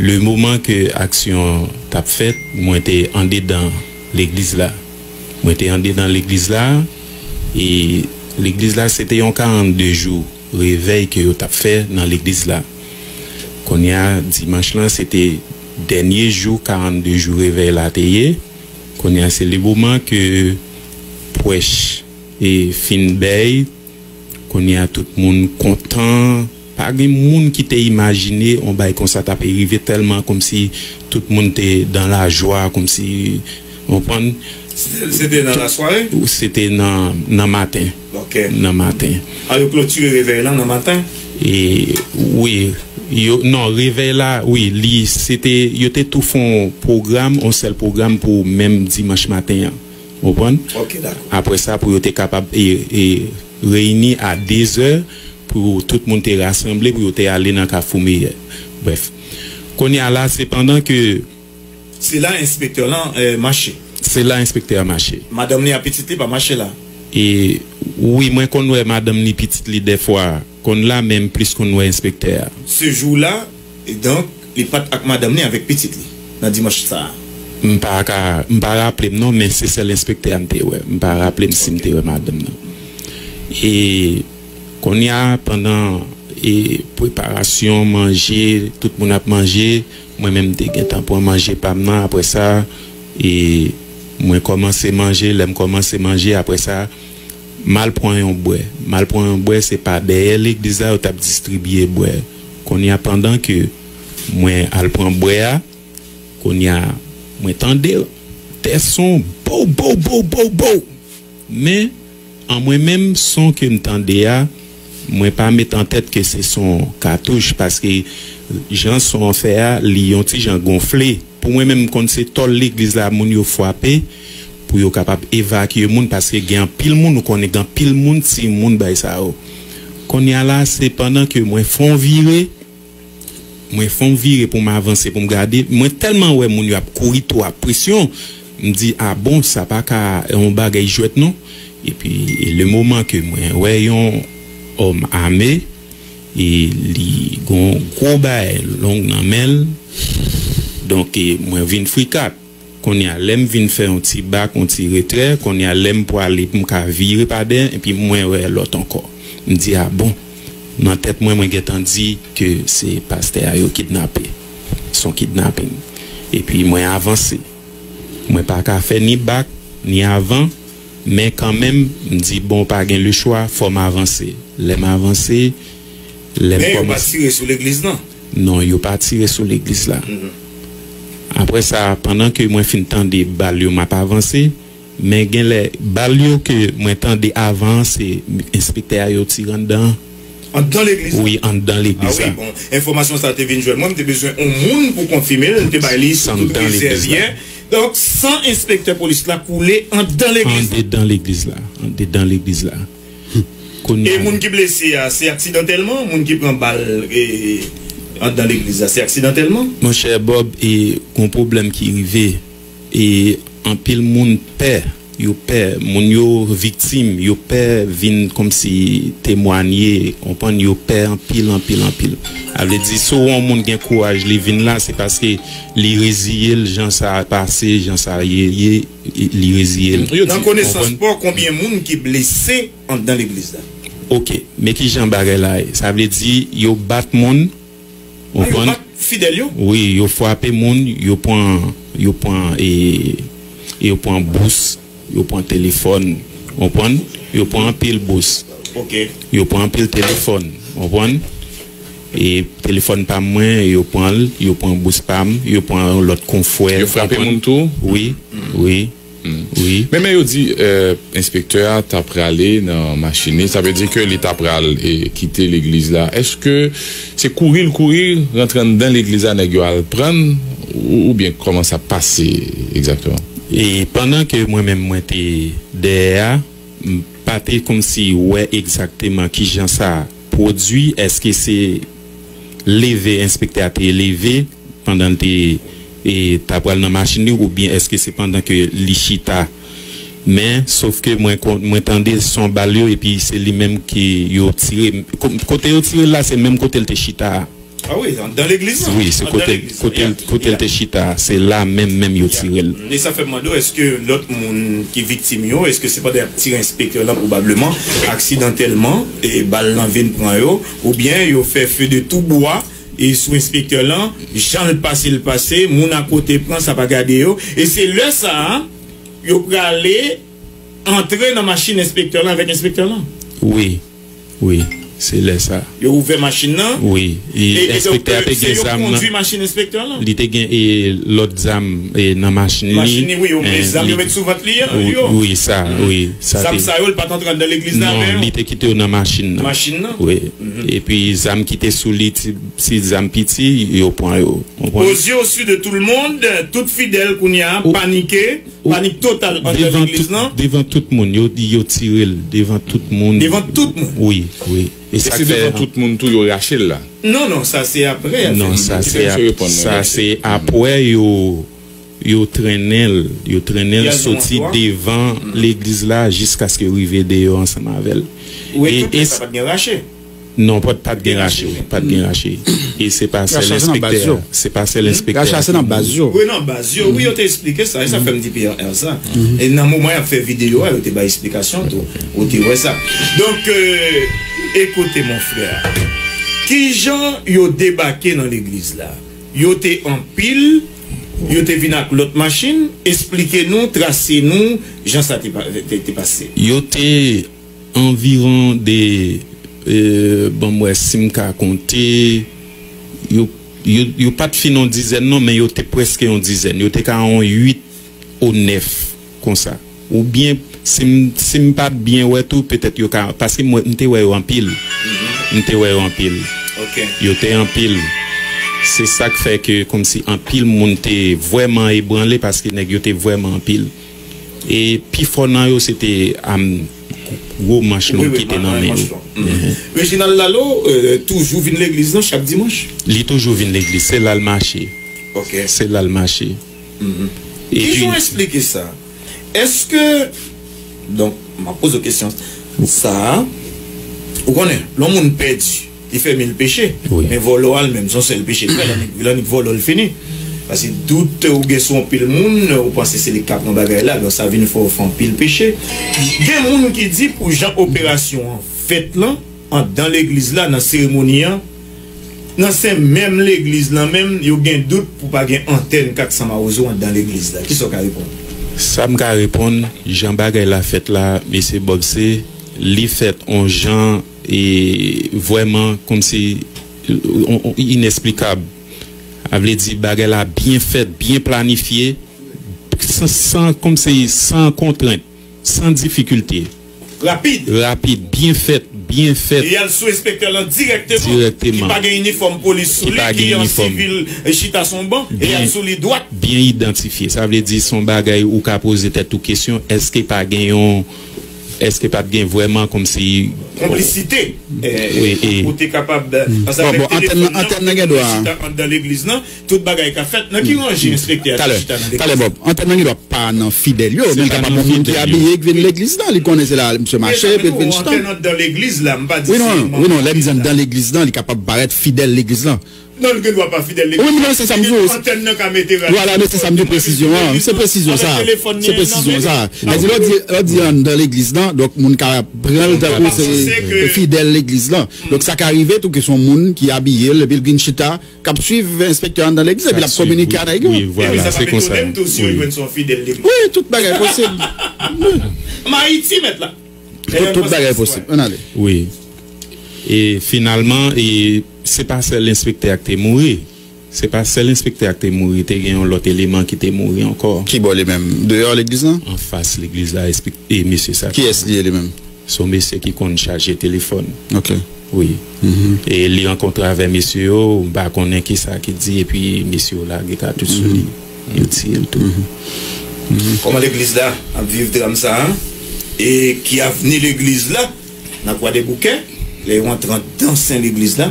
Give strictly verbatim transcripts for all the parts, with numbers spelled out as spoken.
Le moman ke aksyon t ap fèt, mwen te andedan legliz la. Mwen te andedan legliz la, e legliz la, se te yon karannde jou revèy ke yo t ap fè nan legliz la. Kounye a, dimanch lan, se te dènye jou karannde jou revèy la te ye. Kounye a, se le moman ke pwèch e fin bèy. Kounye a, tout moun kontan. Pa gen moun ki te imajine yon bagay konsa t ap rive, tèlman kòmsi tout moun te dan lajwa, kòmsi, w konprann? Se te nan lasware? Se te nan, nan maten. Ok. Nan maten. A, yo klotire revèy la nan maten? E, wi. Yo, non, revèy la, wi, li, se te, yo te tou fè yon pwogram, yon sèl pwogram pou menm dimanch maten an. Ou konprann? Ok, dakò. Apre sa, pou yo te kapab e, e, reyini a dezè, pou tout moun te rasanble, pou yo te ale nan Kafou Meyè. Brèf. Kounye a la, se pandan ke Se la enspektè lan, eh, mache. Se la enspektè a mache. Madanm li ak pitit li pa mache la. E, wi, mwen konn wè madanm li, pitit li dèfwa. Konn la, men m plis konn wè enspektè a. Se jou la, e donk, li pa t ak madanm li, avèk pitit li, nan dimanch sa a. M pa ka, m pa raple m non, men se sèl enspektè a m te wè. M pa raple m si m te wè madanm nan. E kounye a, pandan, e, preparasyon manje, tout moun ap manje, mwen menm m te gentan pran manje pa m nan. Apre sa, e, mwen kòmanse manje. Lè m kòmanse manje, apre sa, m al pran yon bwè. M al pran yon bwè, se pa dèyè legliz la yo t ap distribye bwè. Kounye a, pandan ke mwen al pran bwè a, kounye a, mwen tande tè son bow, bow, bow, bow, bow. Men, an mwen menm, son ke m tande a, mwen pa met an tèt ke se son katouch, paske jan son an fè a, li yon ti jan gonfle. Pou mwen menm, m konn se tòl legliz la moun yo frape pou yo kapab evakye moun, paske gen anpil moun, ou konnen gen anpil moun, timoun, bay sa yo. Kounye a la, se pandan ke mwen fè yon vire, mwen fè yon vire pou m avanse, pou m gade, mwen tèlman wè moun yo ap kouri twò ak presyon, m di, a bon, sa pa ka yon bagay jwèt non. Epi, e le moman ke mwen wè yon òm ame, e li gon gwo bagay long nan men l. Donk, e mwen vin frikat. Kounye a, lè m vin fè yon ti bak, yon ti retrè, kounye a, lè m pwale pou m ka vire pa dèyè, epi mwen wè lòt ankò. M di, a bon, nan tèt mwen, mwen gentan di ke se pastè a yo kidnape. Se yon kidnaping. Epi mwen avanse. Mwen pa ka fè ni bak, ni avan, men kanmenm, m di, bon, pa gen lechwa, fò m avanse. Lè m avanse, lè m Men yo pa kòmanse tire sou legliz lan? Non, yo pa tire sou legliz la. Mhm. Apre sa, pandan ke mwen fin tande bal yo, m ap avanse, men gen lè, bal yo ke mwen tande avan, se enspektè a yo tire anndan. Anndan legliz la? Wi, anndan legliz la. A wi, bon, enfòmasyon sa te vin jwenn mwen, m te bezwen yon moun pou konfime l, m te bay li sou tout rezèv yè. Donk, san enspektè polis la koule anndan legliz la? Andedan legliz la. Andedan legliz la. Kounye a. E moun ki blese a, se aksidantèlman? Moun ki pran bal, e, anndan legliz la, se aksidantèlman? Monchè Bob, e, gon pwoblèm ki rive. E anpil moun pè, yo pè, moun yo viktim, yo pè vin kòmsi temwanye, konprann, yo pè anpil, anpil, anpil. Sa vle di, si yon moun gen kouraj, li vin la, se paske li reziye l, jan sa pase, jan sa ye, ye, li reziye l. Nan konesans pa w, konbyen moun ki blese anndan legliz la? Ok, men ki jan bagay la ye? Sa vle di, yo bat moun, Ou konprann? Yo bat fidèl yo? Wi, yo frape moun, yo pran, yo pran, e, yo pran bous, yo pran telefòn, ou konprann? Yo pran anpil bous. Ok. Yo pran anpil telefòn, ou konprann? E telefòn pa mwen, yo pran l, yo pran bous pa m, yo pran lòt konfrè, ou konprann? Yo frape moun tou? Wi, wi. Wi. Men, men yo di, eh, enspektè a ta prale nan machin li, sa vle di ke li ta pral, eh, kite legliz la. Èske se kouri l kouri, rantre anndan legliz la, nèg yo al pran l, ou, oubyen kòman sa pase egzakteman? E pandan ke mwen menm mwen te dèyè a, m pa te kòmsi wè egzakteman kijan sa pwodui, èske se leve enspektè a te leve pandan l te, e, ta pral nan machin li, oubyen èske se pandan ke li chita? Men, sof ke mwen kon-, mwen tande son bal yo, epi se li menm ke yo tire. Ko-, kote yo tire l la, se menm kote l te chita a. Ah wi, anndan legliz lan. Wi, se kote kote l te chita, se la menm menm yo tire l. E sa fè m mande w, èske lòt moun ki viktim yo, èske se pandan y ap tire enspektè lan pwobableman, aksidantèlman, e bal lan vin pran yo, oubyen yo fè feu de tout bois e sou enspektè lan, jan l pase l pase, moun akote pran, sa pa gade yo, e se lè sa a yo prale antre nan machin enspektè lan avèk enspektè lan. Wi, wi, se lè sa. Yo ouvè machin nan. Wi, e enspektè a te gen zam nan. Kondui machin enspektè lan. Li te gen e lòt zam e nan machin li. Machin li, wi, yo met zam, yo met sou vant li. Wi, sa, wi, sa. Zam sa yo, li pa t antre anndan legliz la avè yo. Non, li te kite yo nan machin nan. Machin nan. Wi. Epi zam ki te sou li, ti, ti zam piti, yo pran yo. Aux yeux, aux yeux de tout le monde, tout fidèl kounye a panike. Panik total anndan legliz lan. Devan tout moun, yo, yo tire l devan tout moun. Devan tout moun? Wi, wi. E sa k fè devan tout moun tou yo rache l la? Non, non, sa se apre. Non, sa se sa se apre yo, yo trennen l, yo trennen l soti devan legliz la jiskaske yo rive deyò ansanm avè l. Ou wè tout lè sa pa t gen rache? Non, pa t gen rache, pa t gen rache. E se pa sèl enspektè a, se pa sèl enspektè a. Rache a se nan baz yo. Wi, nan baz yo. Wi, yo te eksplike sa. E sa fè m di P R R sa. E nan moman y ap fè videyo a, yo te bay esplikasyon tou. Ou te wè sa. Donk, e, ekoute, mon frè. Kijan yo debake nan legliz la? Yo te anpil, yo te vin ak lòt machin. Esplike nou, trase nou, jan sa te, te, te pase. Yo te anviwon de, e, ban m wè si m ka konte, yo, yo, yo pa t fin yon dizèn non, men yo te prèske yon dizèn. Yo te ka yon uit o nèf konsa. Oubyen, si m, si m pa t byen wè tou, petèt yo ka, paske mwen, m te wè yo anpil. M te wè yo anpil. Yo te anpil. Se sa k fè ke kòmsi anpil moun te vrèman ebranle paske nèg yo te vrèman anpil. E pi fò nan yo, se te am gwo manch long ki te nan men yo. Reginald Lalo, e, toujou vin legliz lan chak dimanch? Li toujou vin legliz, se la l mache. Se la l mache. Kijan w eksplike sa? Èske, donk, m ap poze w kesyon sa a, ou konnen, lè yon moun pèdi, li fè mil peche. Men vòlò a l menm, se yon sèl peche l fè, l annik, l annik vòlò, l fini. Paske dout ou gen sou anpil moun, ou panse se li k ap nan bagay la, donk sa vin fè w fè anpil peche. Gen moun ki di pou jan operasyon an fèt lan, anndan legliz la, nan seremoni an, nan sen menm legliz lan menm, yo gen dout pou pa gen antèn kat san mawozo anndan legliz la. Kisa w ka reponn? Sa m ka reponn, jan bagay la fèt la, mesye Bob, se li fèt on jan e vrèman kòmsi on, on, inesplikab. A vle di bagay la byen fèt, byen planifye, san, san, kòmsi san kontrent, san difikilte. Rapid. Rapid, byen fèt, byen fèt. E y al sou enspektè lan dirèkteman. Ki pa gen inifòm polis sou li, ki an sivil, e chita sou yon ban, e y al sou li dwat. Byen idantifye. Sa vle di se yon bagay ou ka poze tèt ou kesyon, èske pa gen yon, èske pa t gen vrèman kòmsi konplisite? Wi, e ou te kapab, paske avèk telefòn nan, antèn nan gen dwa chita anndan legliz lan, tout bagay ka fèt. Nan ki ranje enspektè a te chita nan legliz? Talè, Bob, antèn nan gen dwa pa nan fidèl yo, men li kapab yon moun ki abiye, ki vin legliz lan, li konnen se la misye mache, epi l vin chita. Antèn anndan legliz la, m pa di se manm legliz la. Wi, non, wi, non, lè m di anndan legliz lan, li kapab parèt fidèl legliz lan. Non, li gen dwa pa fidèl legliz. Wi, men se sa m di w. Antèn nan ka mete radyo. Vwala, men se sa m di w, presizyon an. Se presizyon sa. Se presizyon sa. Lè di, lè di anndan legliz lan, donk moun ka pran l tankou se fidèl legliz lan. Donk sa ka rive tou ke se yon moun ki abiye l, epi l vin chita, k ap swiv enspektè anndan legliz, epi l ap kominike a nèg yo. Wi, vwala, se konsa. Wi, tout bagay posib. M Ayiti, mèt la. Tout, tout bagay posib. Ann ale. Wi. E finalman, e se pa sèl enspektè a k te mouri. Se pa sèl enspektè a k te mouri, te gen yon lòt eleman ki te mouri ankò. Ki bò li menm? Deyò legliz lan? Anfas legliz la, e mesye sa. Kiyès li ye li menm? Se yon mesye ki konn chaje telefòn. Ok. Wi. E li rankontre avè mesye yo, m pa konnen kisa ki di, epi mesye yo lage katouch sou li. Yo tiye l tou. Kòman legliz la ap viv dram sa a? E ki avni legliz la? Nan Kwadèboukè, lè yo antre anndan sen legliz la,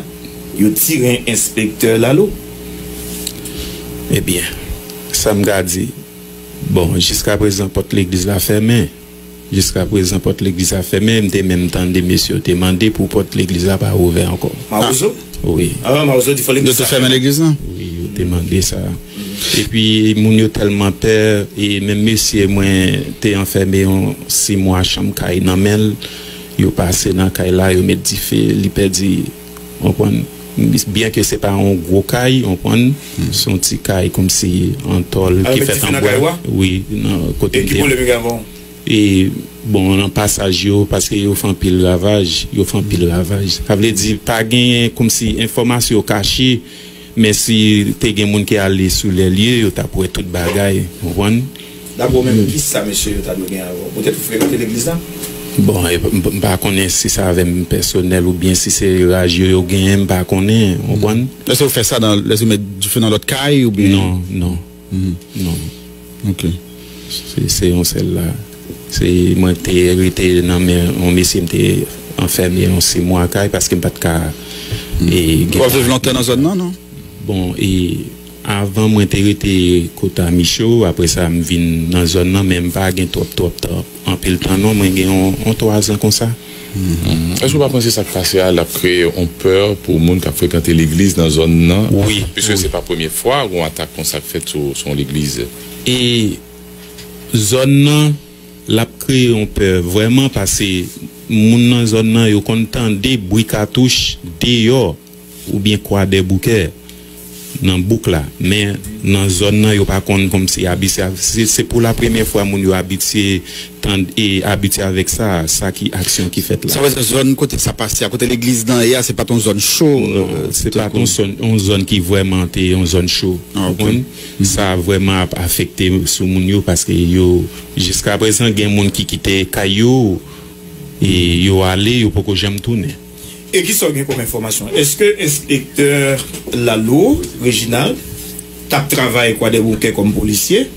yo tire enspektè Lalo. Ebyen, sa m ka di, bon, jiskaprezan pòt legliz la fèmen. Jiskaprezan pòt legliz la fèmen, m te menm tande mesye yo te mande pou pòt legliz la pa ouvè ankò. Mawozo? Wi. Ah, Mawozo di fò legliz la fèmen. Yo te fèmen legliz lan? Wi, yo te mande sa. Epi, moun yo tèlman pè, e menm mesye mwen te anfème yon sis mwa chanm kay nan men l, yo pase nan kay la, yo met dife, li pèdi, w konprann? Byen ke se pa yon gwo kay, w konprann? Se yon ti kay kòmsi an tòl ki fèt an bwa. Wi, nan kote m te. E ki pwoblèm yo gen avè w? E, bon, nan pasaj yo, paske yo fè anpil ravaj, yo fè anpil ravaj. Sa vle di, pa genyen kòmsi enfòmasyon yo kache, men si te gen moun ki ale sou lè lye, yo t ap wè tout bagay, w konprann? Dapre w menm, kisa mesye yo ta dwe gen avè w? Poutèt ou frekante legliz la? Bon, e, m, m pa konnen si se avè m pèsonèl oubyen si se raj yo, yo genyen, m pa konnen, w konprann? Èske ou fè sa nan, èske ou met dife nan lòt kay oubyen? Non, non. Non. Ok. Se, se yon sèl la. Se mwen te rete nan men yon mesye, m te anfème yon sis mwa kay paske m pa t ka, e, gen. Ou ap viv lontan nan zòn nan, non? Bon, e, avan mwen te rete kote a Micho, apre sa m vin nan zòn nan, men m pa gen twòp, twòp, twòp, anpil tan non, mwen gen yon, yon twa zan konsa. Èske ou pa panse sa k pase a, l ap kreye yon pè pou moun k ap frekante legliz nan zòn nan? Wi, piske se pa premye fwa yon atak konsa k fèt sou, sou yon legliz. E zòn nan, l ap kreye yon pè vrèman, paske moun nan zòn nan, yo konn tande bri katouch deyò oubyen Kwadèboukè nan bouk la. Men nan zòn nan, yo pa konn kòmsi abitye. Se, se pou la premyè fwa moun yo abitye tande, e abitye avèk sa, sa ki aksyon ki fèt la. Sa vle di zòn kote sa pase a, kote legliz nan ye a, se pa t yon zòn cho? Non, se pa t yon zòn, yon zòn ki vrèman te yon zòn cho. Ou konprann? Sa vrèman ap afekte sou moun yo paske yo, jiskaprezan, gen moun ki kite kay yo, e yo ale, yo poko janm tounen. E kisa w gen kòm enfòmasyon? Èske enspektè Lalo, Reginald, t ap travay Kwadèboukè kòm polisye?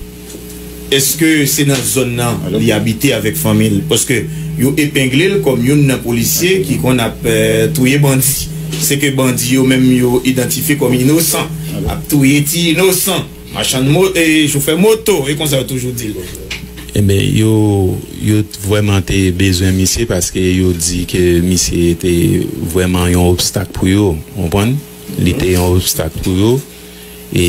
Èske se nan zòn nan li abite avèk fanmi l? Paske yo epengle l kòm youn nan polisye ki konn ap, eh, touye bandi. Se ke bandi yo menm yo idantifye kòm inosan, ap touye ti inosan. Machann mo, e chofè moto, e konsa yo toujou di l. Ebyen, yo, yo vrèman te bezwen misye paske yo di ke misye te vrèman yon obstak pou yo, w konprann? Li te yon obstak pou yo. E,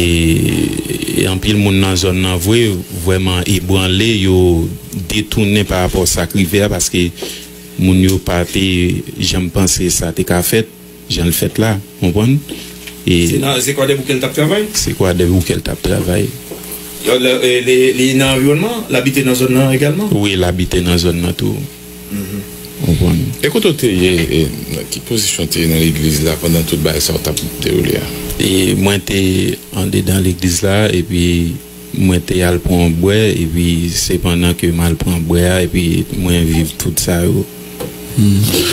e anpil moun nan zòn nan vre, vrèman ebranle, yo detounen pa rapò sa k rive a, paske moun yo pa te janm panse sa te ka fèt, jan l fèt la, w konprann? E se nan, se Kwadèboukè l t ap travay? Se Kwadèboukè l t ap travay. Yo, le, e, li, li nan anviwònman, l abite nan zòn nan egalman? Wi, l abite nan zòn nan tou. Konprann. E kote w te ye, e, ki pozisyon w te ye nan legliz la pandan tout bagay sa yo t ap dewoule a? E mwen te andedan legliz la, epi mwen te al pran bwè, epi se pandan ke m al pran bwè a, epi mwen viv tout sa yo.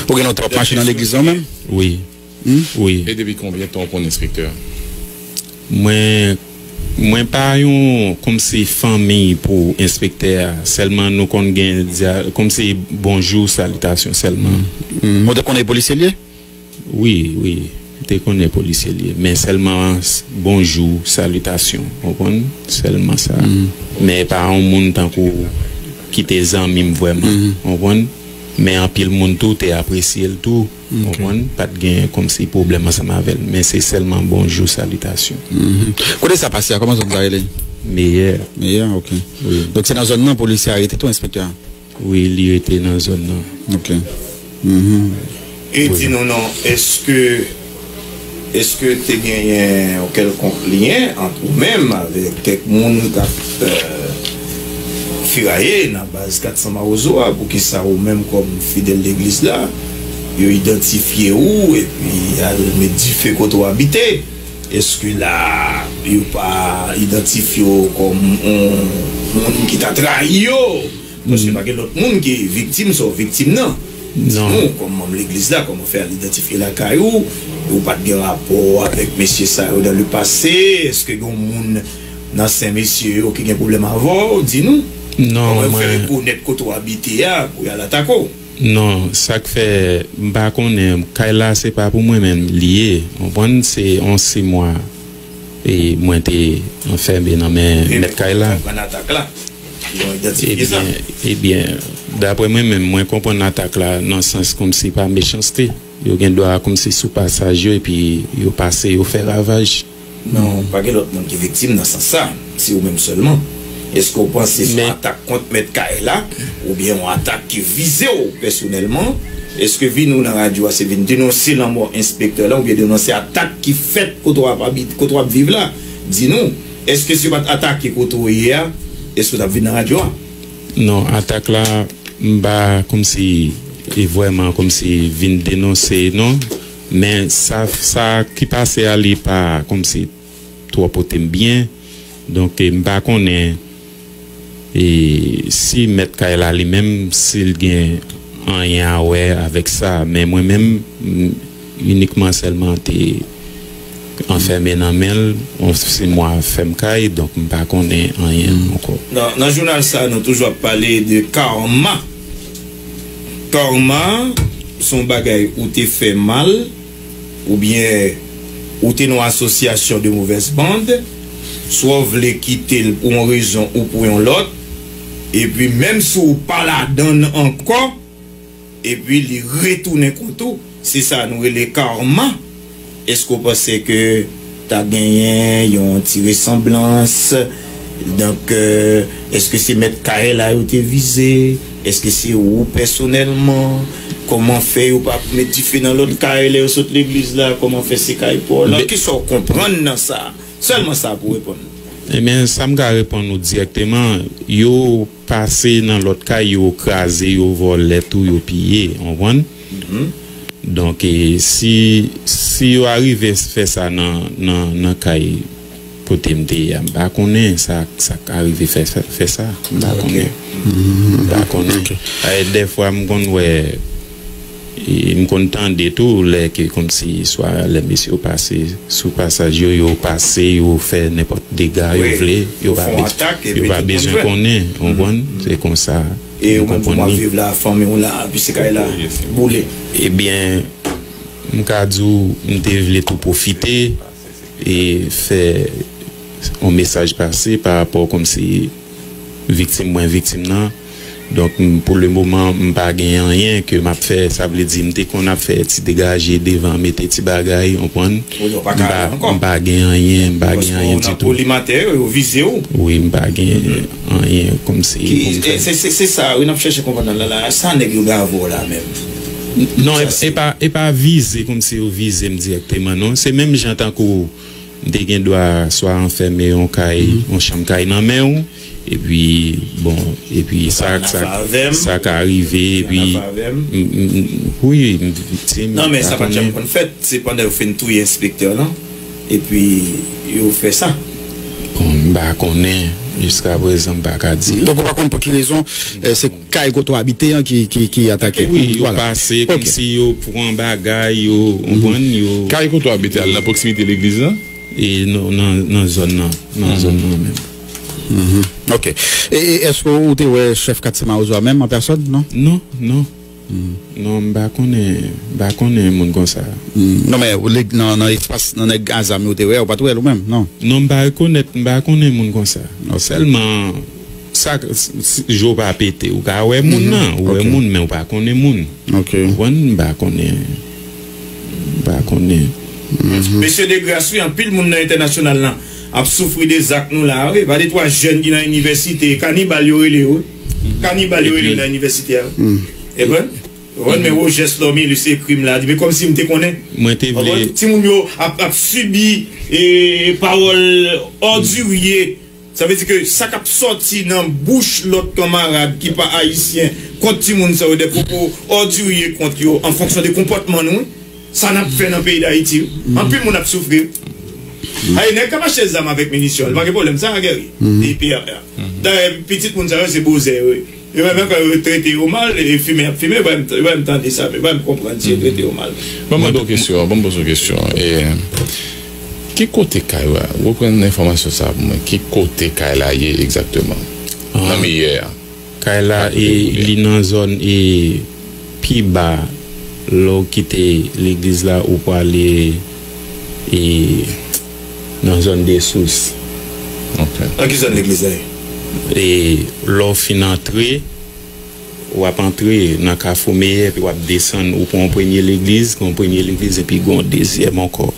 Ou gen lontan w ap mache nan legliz la menm? Wi. Wi. E depi konbyen tan w konn enspektè a? Mwen, mwen pa yon kòmsi fanmi pou enspektè a. Sèlman nou konn gen dya-, kòmsi bonjou, salitasyon sèlman. Ou te konnen polisye l ye? Wi, wi. M te konnen polisye l ye. Men sèlman s-, bonjou, salitasyon. Ou konprann? Sèlman sa. Men pa yon moun tankou ki te zanmi m vrèman. Ou konprann? Men anpil moun tou te apresye l tou. Ou konprann? Pa t gen kòmsi pwoblèm ansanm avè l. Men se sèlman bonjou, salitasyon. Kote sa pase a? Kòman zòn sa rele? Meyè. Meyè, ok. Wi. Donk se nan zòn nan polisye a rete tou, enspektè a? Wi, li rete nan zòn nan. Ok. E di nou non, èske, èske te genyen yon kèlkonk lyen ant ou menm avèk kèk moun k ap, eh, feraye nan baz kat san Mawozo a? Poukisa ou menm kòm fidèl legliz la, yo idantifye ou epi al met dife kote w abite? Èske la, yo pa idantifye w kòm yon moun ki ta trayi yo? Paske pa gen lòt moun ki viktim sa w viktim nan. Di nou, kòm manm legliz la, kòman w fè al idantifye lakay ou? Ou pa t gen rapò avèk mesye sa yo dans le passé? Èske gen yon moun nan Sen Mesye yo ki gen pwoblèm avè w? Di nou. Non, kòman yo fè rekonèt kote w abite a pou y al atake w? Non, sa k fè m pa konnen, kay la se pa pou mwen menm li ye, w konprann? Se yon sis mwa e mwen te anfème nan men mèt kay la. Ebyen, ebyen, daprè mwen menm, mwen konprann atak la nan sans kòmsi pa mechanste. Yo gen dwa kòmsi sou pasaj yo, epi yo pase, yo fè ravaj. Non, pa gen lòt moun ki viktim nan sans sa, se ou menm sèlman. Èske w panse se yon atak kont mèt kay la, oubyen yon atak ki vize w pèsonèlman? Èske vin ou nan radyo a se vin denonse lanmò enspektè la, oubyen denonse atak ki fèt kote w ap abite, kote w ap viv la? Di nou, èske si yo pa t atake kote w ye a, èske w t ap vin nan radyo a? Non, atak la, m pa kòmsi, e vrèman kòmsi vin denonse, non. Men sa, sa ki pase a, li pa kòmsi twò pote m byen. Donk, e, m pa konnen, e, si mèt kay la li menm, si l gen anyen a wè avèk sa. Men mwen menm, m, inikman sèlman te anfèmen nan men l, yon simwa fèm kay, donk m pa konnen anyen ankò. Nan, nan jounal sa, nou toujou ap pale de karma. Karma, se yon bagay ou te fè mal, oubyen ou te nan yon asosyasyon de movèz band, swa w vle kite l pou yon rezon ou pou yon lòt, epi menm si w pa ladan l ankò, epi li retounen kont ou, se sa nou rele karma. Èske w panse ke ta genyen yon ti resanblans? Donk, euh, èske se mèt kay la yo te vize? Èske se ou pèsonèlman? Kòman fè yo pa met dife nan lòt kay lè yo sot legliz la? Kòman fè se kay pa w la? Kisa w konprann nan sa? Sèlman sa pou reponn. Ebyen, sa m ka reponn ou dirèkteman, yo pase nan lòt kay, yo kraze, yo vòlè tou, yo piye, w konprann? Donk, e, si, si yo arive fè sa nan, nan, nan kay kote m te ye a, m pa konnen sa, sa k arive fè, fè, fè sa. M pa konnen. M pa konnen. E, dèfwa, m konn wè, e, m konn tande tou, lè ke kòmsi, swa lè mesye yo pase sou pasaj yo, yo pase, yo fè nenpòt dega yo vle, yo pa, yo pa bezwen konnen, w konprann? Se konsa. E ou menm, kòman w ap viv la, fanmi w la, epi se kay la boule? Ebyen, m ka di w, m te vle tou pwofite e fè yon mesaj pase pa rapò kòmsi viktim mwen viktim nan. Donk, m, pou le moman, m pa gen anyen ke m ap fè. Sa vle di, m te konn ap fè ti degaje devan, mete ti bagay, w konprann? M pa, m pa gen anyen, m pa gen anyen ditou. Wi, m pa gen anyen kòmsi pou m fè. Se, se, se sa, wi, n ap chèche konprann nan la, la, sa nèg yo gave w la menm. Non, e, e pa, e pa vize kòmsi yo vize m dirèkteman, non. Se menm jan tankou m te gen dwa swa anfèmen yon kay, yon chanm kay nan men w, epi, bon, epi sa, sa, sa ka rive, epi, m, m, m, wi, m viktim. Non, men sa pa t janm konn fèt, se pandan yo fin touye enspektè lan, epi yo fè sa. Bon, m pa konnen, jiska prezan, m pa ka di. Donk, ou pa konn pou ki rezon, eh, se kay kote w abite an ki, ki, ki atake. Wi, yo pase kòmsi yo pran bagay, yo, w konprann, yo. Kay kote w abite a, l nan pwoksimite legliz lan? E nan, nan, nan zòn nan, nan zòn nan menm. Ok. E, e èske ou te wè chèf katye Mawozo a menm an pèsòn, non? Non, non. Non, m pa konnen, m pa konnen moun konsa. Non, men ou le-, nan, nan espas, nan nèg a zam yo te wè, ou pa t wè l ou menm, non? Non, m pa rekonèt, m pa konnen moun konsa. Sèlman, sa, s-, s-, je w pa pete, ou ka wè moun nan, ou wè moun, men ou pa konnen moun. Ok. Ou konprann? M pa konnen. M pa konnen. Mesye Degras, wi, anpil moun nan entènasyonal lan ap soufri de zak nou la, wi. Pa de twa jèn ki nan inivèsite, kanibal yo rele yo, wi. Kanibal yo rele yo nan inivèsite a, wi. E bon? Ou konprann? Men Roger Slormilus ekri m la, di, men kòmsi m te konnen. Mwen te vle. Timoun yo ap, ap sibi, e, pawòl òdirye. Sa vle di ke sa k ap sòti nan bouch lòt kanmarad ki pa ayisyen kont timoun sa yo, de pwopo òdirye kont yo, an fonksyon de konpòtman nou, wi. Sa n ap fè nan peyi Dayiti, wi. Anpil moun ap soufri, wi. Ay, nèg k ap achte zam avèk minisyon, li pa gen pwoblèm, sa, Gary? Epi, dayè, pitit moun sa yo, se bozè yo ye. Yo menm, lè yo trete yo mal, e fimen y ap fimen, yo pa menm, yo pa menm tande sa, men yo pa menm konprann si yo trete yo mal. Ban m mande w kesyon, ban m poze w kesyon. E, ki kote kay la? Reprann enfòmasyon sa a pou mwen. Ki kote kay la ye egzakteman? Nan miyè a. Kay la, e, li nan zòn, e, pi ba, lè w kite legliz la, ou prale, e, nan zòn de sous. Ok. Nan ki zòn legliz la ye? E, lè w fin antre, W ap antre nan Kafou Meyè, epi w ap desann, ou pran yon premye legliz, gen yon premye legliz, epi gen yon dezyèm ankò.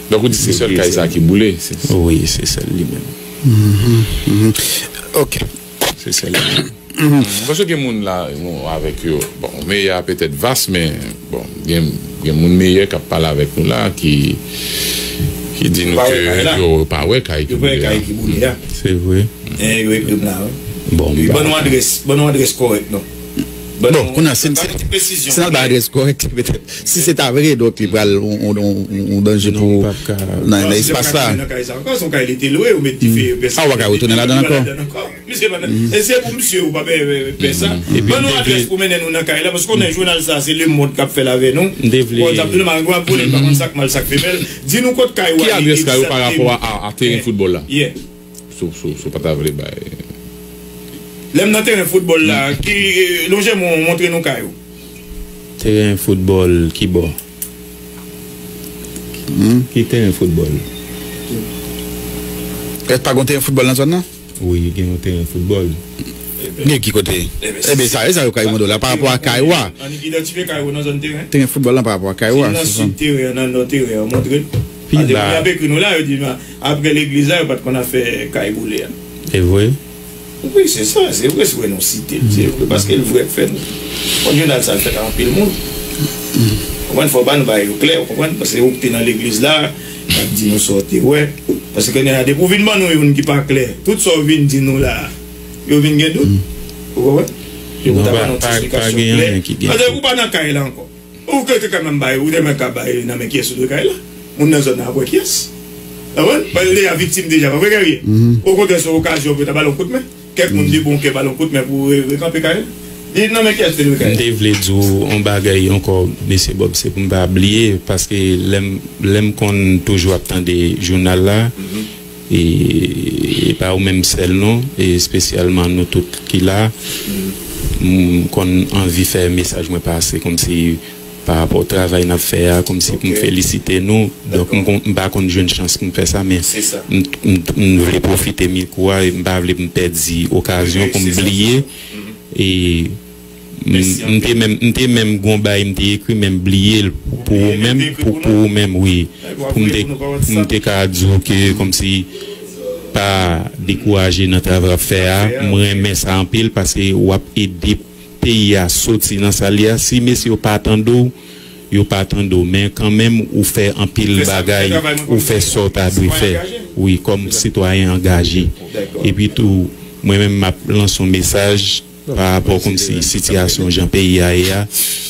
Donk, ou di se sèl kay sa ki boule? Se... Wi, se sèl li menm. Mm -hmm. Ok. Se sèl li menm. Paske gen moun la, nou avèk yo. Bon, Meyè a petèt vas, men bon, gen, gen moun Meyè k ap pale avèk nou la ki, ki di nou ke yo pa wè kay ki boule a. Se vre. Yo ekri m la, wi. Bon, ban nou adrès, ban nou adrès kòrèk, non. Bon, kounye a, si n al ba adrès kòrèk, petèt, si se ta vre, donk li pral yon danje pou nan espas la. Se yon kay li te lwe, ou met dife, yo pèse. A, ou pa ka retounen ladan ankò. Misye pa nan. E se pou misye ou pa pè sa. Ban nou adrès pou mennen nou nan kay la, paske konnen jounal sa se Lemond k ap fè l avè nou. Bon, t ap di nou malgre w ap vole l pa konn sa k mal sa k femèl. Di nou kot kay ou ale egzakteman. Ki adrès kay ou pa rapò a teren foutbòl la? Si w pa ta vle bay. Lè m nan teren foutbòl la, ki lonje m montre nou kay ou. Teren foutbòl ki bò? Ki teren foutbòl? Èske pa gen yon teren foutbòl nan zòn nan? Wi, gen yon teren foutbòl. Gen ki kote? Ebyen, sa, e sa yo ka mande w la, pa rapò a kay ou a. Annik idantifye kay ou nan zòn teren. Teren foutbòl lan pa rapò a kay ou a. Nan sid teren an, nan nò teren an, montre l. Pi ba. Apre legliz la, yo pa t konn afè kay boule a. E vre? Wi, se sa, se vre, se vre, nou site l, se vre, paske l vre k fè nou. Bon, jounal sa l fèt ak anpil moun. Konprann, fò w ba nou bagay yo klè, ou konprann, paske ou ki te nan legliz la, n ap di nou sa w te wè. Paske kounye a, depi w vin ban nou youn ki pa klè, tout sa w vin di nou la, yo vin gen dout. Ou konprann? Yo pou ta ban nou ti esplikasyon klè. Paske ou pa nan kay la ankò. Ou te ka menm bay, ou te menm ka bay nan men kiyès ou dwe kay la. Moun nan zòn nan ap wè kiyès. Ou konprann? Paske l deja viktim deja, pa vre, Guerrier? Okontrè, se yon okazyon pou yo ta ba l yon kout men. Kèk moun de bon kè ba l yon kout men pou rekanpe kay la. Di nan men kiyès ou te dwe kay la. M te vle di w yon bagay ankò, mesye Bob, se pou m pa bliye, paske lè m, lè m konn toujou ap tande jounal la, e, e pa ou menm sèl non, e espesyalman nou tout ki la, m konn anvi fè mesaj mwen pase kòmsi pa rapò travay n ap fè a, kòmsi pou m felisite nou. Donk, m pa konn jwenn chans pou m fè sa, men m vle pwofite mikwo a, m pa vle m pèdi okazyon pou m bliye. E m te menm, m te menm gon bay, m te ekri, men m bliye l pou ou menm, pou ou menm, wi. Pou m te, m te ka di w ke kòmsi pa dekouraje nan travay w ap fè a. M renmen sa anpil paske w ap ede peyi a soti nan sa l ye a. Si mesye yo pa tande w, yo pa tande w, men kanmenm ou fè anpil bagay, ou fè sa w ta dwe fè, wi, kòm sitwayen angaje. Epi tou, mwen menm m ap lanse yon mesaj pa rapò kòmsi sitiyasyon jan peyi a ye a,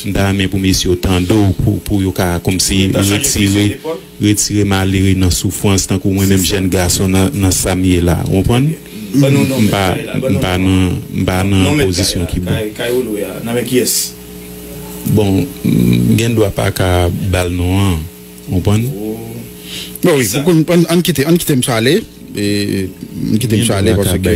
m ta renmen pou mesye yo tande w pou, pou yo ka kòmsi retire retire malere nan soufrans tankou mwen menm jèn gason nan, nan sa m ye la, ou konprann? M pa, m pa nan, m pa nan pozisyon ki bon. Bon, m gen dwa pa ka ba l non an, ou konprann? Bon, wi, ann kite, ann kite m sa ale. E, m kite misye ale paske,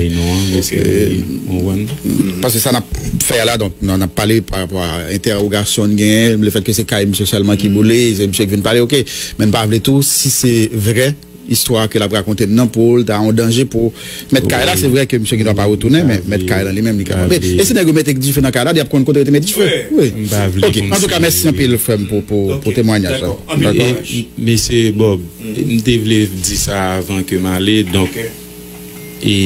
paske sa n ap fè a la, donk, n ap pale pa rapò a entèwogasyon n genyen, lefètke se kay misye sèlman ki boule, se misye ki vin pale, oke. Men n pa vle tou, si se vrè istwa ke l ap rakonte n nan, pou l ta yon danje pou mèt kay la, se vre ke misye gen dwa pa retounen, men mèt kay la li menm, li ka kanpe. E si nèg yo mete dife nan kay la, li ap konn kote yo te met dife. Wi. Oke. Antouka, mèsi anpil, frè m, pou, pou, pou temwanyaj la. Dakò? Mesye Bob, m te vle di sa avan ke m ale. Donk, e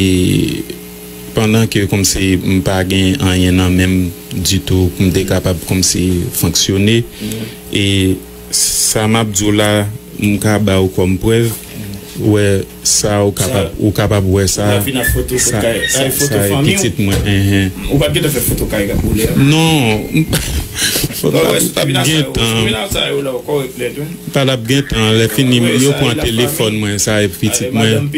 pandan ke kòmsi m pa gen anyen nan men m ditou pou m te kapab kòmsi fonksyone, e sa m ap di w la, m ka ba w kòm prèv, wè sa ou kapab, ou kapab wè sa. Sa, sa, sa e pitit mwen. Enhen. Ou pa t gentan fè foto kay k ap boule a? Non. M p ap gen tan. M pa t ap gen tan. Lè fini, yo pran telefòn mwen, sa e pitit mwen.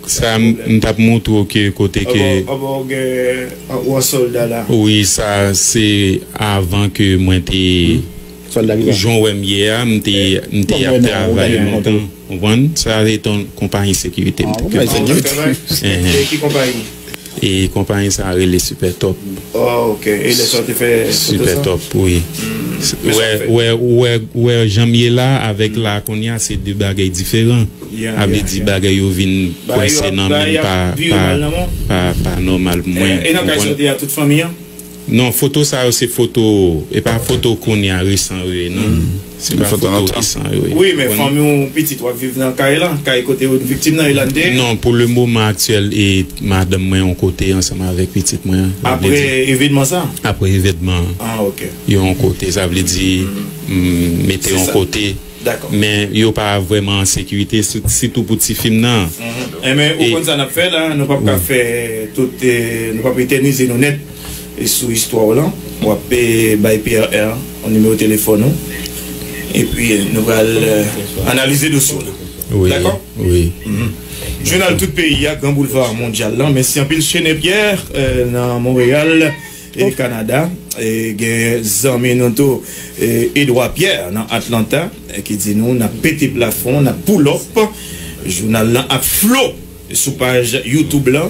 Sa, m t ap montre w ke kote ke. Wi, sa se avan ke mwen te. Jan w wè m ye a, m te, m te ap travay lontan. Konprann? Sa se yon konpayi sekirite m te. Enhen. E konpayi sa rele Super Top. Oh, ok. E lè sa w te fè foto sa? Super Top, wi. Wè, wè, wè, wè jan m ye la avèk la kounye a, se de bagay diferan. Sa vle di bagay yo vin pwese nan men m pa, pa, pa, pa nòmal pou mwen. E nan kay sa w te a tout fanmi an? Non, foto sa yo se foto, e pa foto kounye a resan yo ye, non. Se pa foto resan yo ye. Wi, men fanmi w, pitit w ap viv nan kay la, kay kote yo viktim nan, Ilande? Non, pou le moman aktyèl, e madanm mwen yon kote ansanm avèk pitit mwen. Apre evènman sa? Apre evènman an. Ah, ok. Yo yon kote, sa vle di, m mete yon kote. Dakò. Men yo pa vrèman an sekirite, si- sitou pou ti fi m nan. Enben, ou konn sa n ap fè la, nou p ap ka fè tout, eh, nou p ap etènize nou nèt sou istwa w lan. W ap, eh, bay P R R yon nimewo telefòn ou. Epi, eh, nou pral, eh, analize dosye w la. Wi, dakò? Wi. Jounal tout peyi a, Gran Boulva Mondyal lan. Mèsi anpil, Chene Pierre, eh, nan Monreyal, e Kanada. E gen zanmi nou tou, e Edouard Pierre nan Atlanta, e ki di nou n ap pete plafon, n ap pull up. Jounal lan ap flo sou paj YouTube lan.